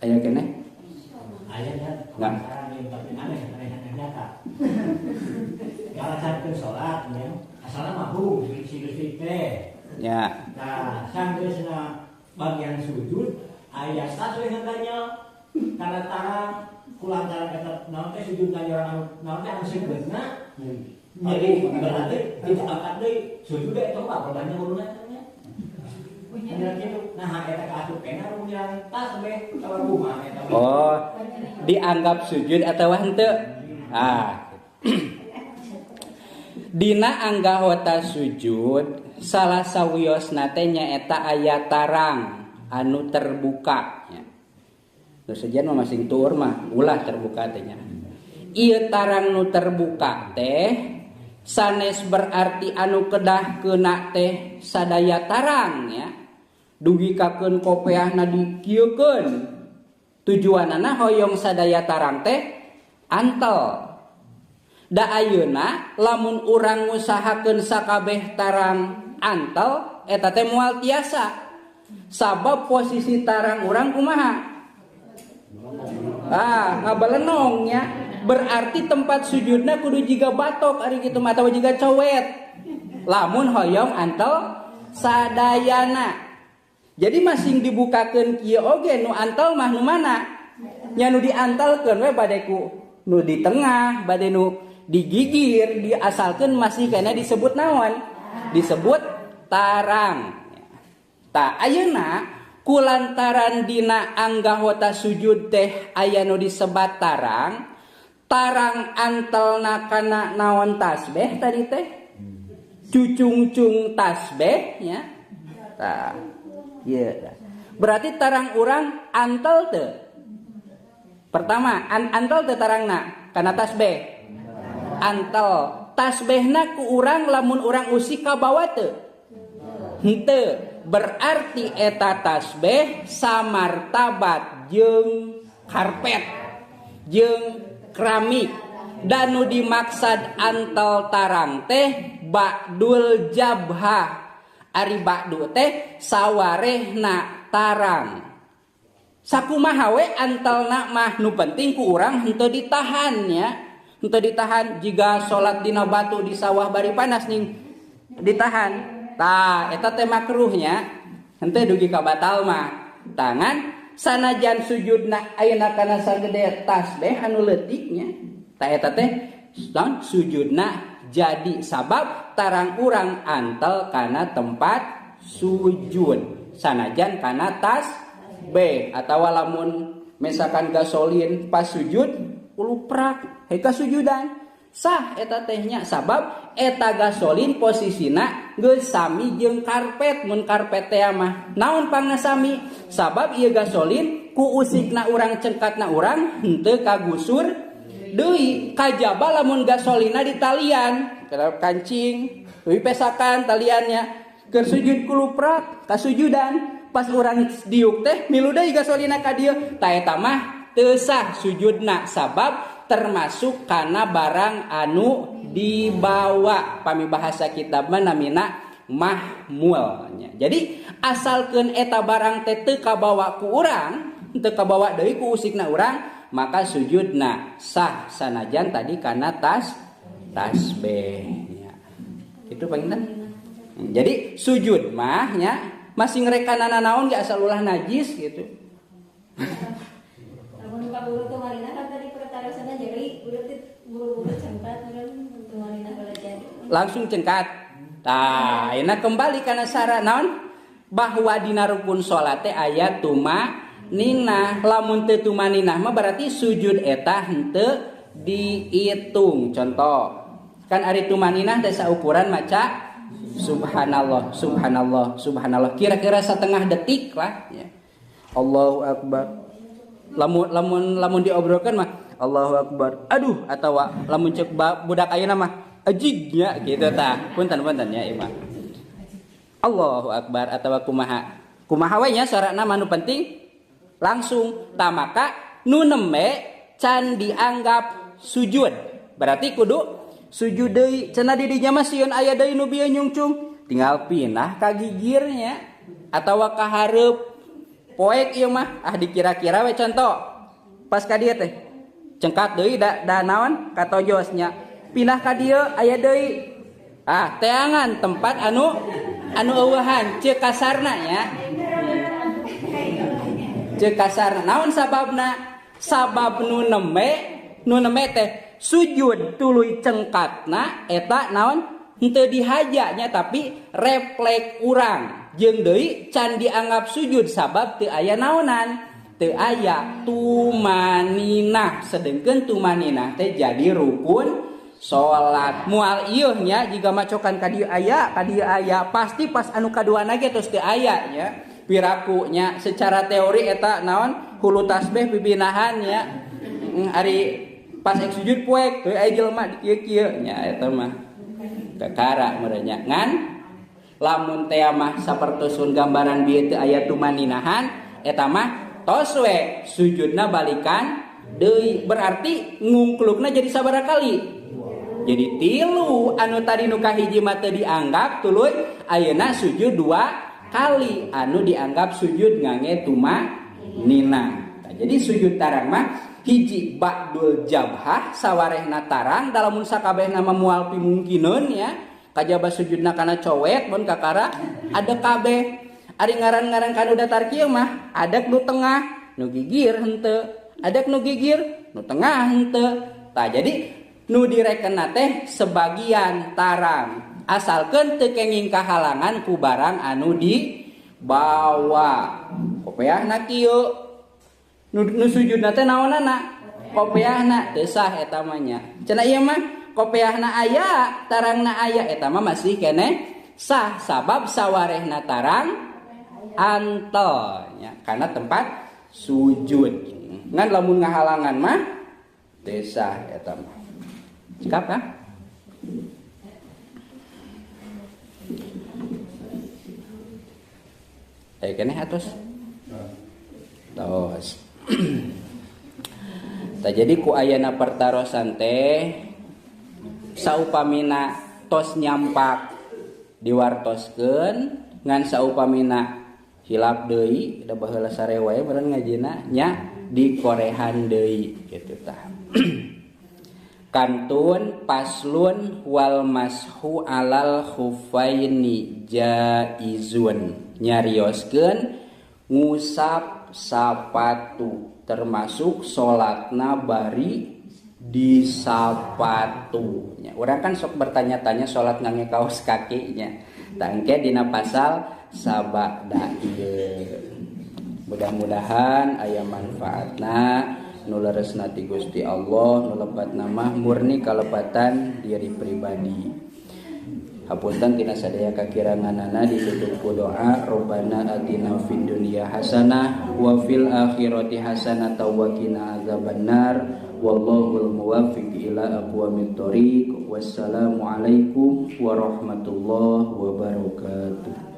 Aya keneh? Aya nya. Nggak. Tapi aneh, aneh, aneh nyata. Ngalaksanakeun salat nya, asalna mah hung si leutik teh. Nah, sanggeusna bagian sujud aya tas we ngaganyel kana tarang kulantaran eta naon teh sujud na orang anu naon teh anu seukeutna. Jadi berarti tidak angkat deui sujud eta mah banyak uruna nya. Nya kitu. Nah, eta kaasup keneh yang tas we kalau kumaha eta. Oh, dianggap sujud atau henteu? Ah. Dina anggahota sujud salah sawiosna teh nyaeta aya tarang anu terbuka nya. Nu sejen mah masing tuur mah ulah terbuka teh nya. Ieu tarang nu terbuka teh sanes berarti anu kedah keuna teh sadaya tarang nya. Dugi kakeun kopeahna dikieukeun. Tujuanana hoyong sadaya tarang teh antel. Da ayeuna lamun urang ngusahakeun sakabeh tarang antel eta teh moal tiasa. Sabab posisi tarang urang kumaha? Ah, ngabalenong nya. Berarti tempat sujudna kudu jiga batok ari kitu mah atawa jiga cowet. Lamun hoyong antel sadayana. Jadi masing dibukakeun kieu oge nu antel mah nu mana? Nya nu diantelkeun we bade ku nu di tengah, bade nu digigir, diasalkeun masih kena disebut naon? Disebut tarang. Ta ayeuna kulantaran dina anggahota sujud teh aya nu disebat tarang, tarang antelna kana naon tasbih tadi teh? Cucungcung tasbih nya. Tah, ieu tah. Berarti tarang urang antel teu? Pertama, antel teu tarangna kana tasbih? Antel. Tasbihna ku urang lamun urang usik kabawa teu? Henteu. Berarti eta tasbih samartabat jeung karpet jeung keramik. Dan nu dimaksad antel tarang teh ba'dul jabhah. Ari ba'du teh sawarehna tarang. Sakumaha we antelna mah nu penting ku urang henteu ditahan nya. Henteu ditahan jiga salat dina batu di sawah bari panas ning ditahan. Tah eta teh makruhnya henteu dugi ka batal mah. Tangan sanajan sujudna ayeuna kana sagede tasbih anu leutik nya. Tah eta teh sujudna jadi sabab tarang urang antel kana tempat sujud sanajan kana tasbih atawa lamun misalkan gasolin pas sujud uluprak heka sujudan sah eta tehnya sabab eta gasolin posisina geus sami jeung karpet. Mun karpet teh mah naon pangna sami sabab ieu gasolin ku usikna urang cengkatna urang henteu kagusur deui kajaba lamun gasolina ditalian kancing leuwih pesakan taliannya keur sujud kuluprak kasujudan pas urang diuk teh milu deui gasolina ka dieu ta eta mah teu sah sujudna sabab termasuk kana barang anu dibawa. Pami bahasa kitab mah namina mahmul nya. Jadi asalkeun eta barang teh teu kabawa ku urang, teu kabawa deui ku usikna urang, maka sujudna sah sanajan tadi kana tasbih nya. Itu panginten. Jadi sujud mah nya masih ngerekanana naon ge asal ulah najis gitu. Lamun kaburu tumarina kan tadi pertarosana jadi udah buru-buru cengkat kan tumarina belajar. Langsung cengkat. Tah, ayeuna kembali kana syarat naon? Bahwa dina rukun salat teh aya tumaninah. Lamun teu tumaninah mah berarti sujud eta henteu dihitung. Contoh, kan ari tumaninah teh saukuran maca subhanallah, subhanallah, subhanallah. Kira-kira setengah detik lah ya. Allahu akbar. Lamun diobrolkan mah Allahu akbar. Aduh atawa lamun cek budak ayeuna mah ajig nya gitu tah. Punten-punten nya ieu mah. Allahu akbar atawa kumaha. Kumaha we nya sorana mah nu penting langsung. Tah maka nu nembe can dianggap sujud. Berarti kudu sujud deui. Cenah di dinya mah sieun aya deui nu bieu nyungcung. Tinggal pindah ka gigirnya atawa ka hareup. Poek ieu mah ah dikira-kira we contoh. Pas ka dieu teh cengkat deui da naon katojos nya. Pindah ka dieu aya deui. Ah, teangan tempat anu eueuhan ceuk kasarna nya. Ceuk kasarna naon sababna? Sabab nu nembe teh sujud tuluy cengkatna eta naon henteu dihaja nya tapi refleks urang jeung deui can dianggap sujud sabab teu aya naonan teu aya tumaninah sedengkeun tumaninah teh jadi rukun salat moal ieuh nya jiga macokan ka dieu aya pasti pas anu kaduana ge tos teu aya nya piraku nya secara teori eta naon hulu tasbih pibinahan nya ari pas ek sujud poek teu aya jelema di kieu-kieu nya eta mah kakara meureun nya ngan lamun teh mah sapertosun gambaran bieu teu aya tumaninahan eta mah tos we sujudna balikan deui berarti ngungklukna jadi sabaraha kali jadi tilu anu tadi nu kahiji mah teu dianggap tuluy ayeuna sujud dua kali anu dianggap sujud ngange tumanina. Nah, jadi sujud tarang mah hiji ba'dul jabhah sawarehna tarang dalamun sakabehna mah moal pimungkineun ya kajaba sujudna kana cowet mun kakara ada kabeh ari ngaran-ngaran kanu datar kieu mah adek nu tengah nu gigir henteu adek nu gigir nu tengah henteu. Tah jadi nu direkenna teh sebagian tarang asalkeun teu kenging kahalangan ku barang anu dibawa. Kopeahna kieu nu sujudna teh naonana kopeahna teu sah eta mah nya. Cenah ieu mah kopeahna aya tarangna aya eta mah masih keneh sah sabab sawarehna tarang antel nya karena tempat sujud. Ngan lamun ngahalangan mah teu sah eta mah. Cekap ah? Keneh atos. Tos. Tah jadi ku ayana pertarosan teh saupamina tos nyampak diwartoskeun ngan saupamina hilap deui da baheula sare wae meureun ngajina nya dikorehan deui kitu tah. Kantun paslun wal mashu alal khufaini jaizun nyarioskeun ngusap sapatu termasuk salatna bari di sapatu nya. Urang kan sok bertanya-tanya salat ngangge kaos kaki nya. Tangke dina pasal sabada ieu. Mudah-mudahan aya manfaatna nu leresna ti Gusti Allah nu lebatna mah murni kalepatan diri pribadi. Hapunten tina sadaya kakiranganana ditutup ku doa Rabbana atina fid dunya hasanah wa fil akhirati hasanah wa qina azabannar wallahul muwaffiq ila aqwamit thoriq. Wassalamualaikum warahmatullahi wabarakatuh.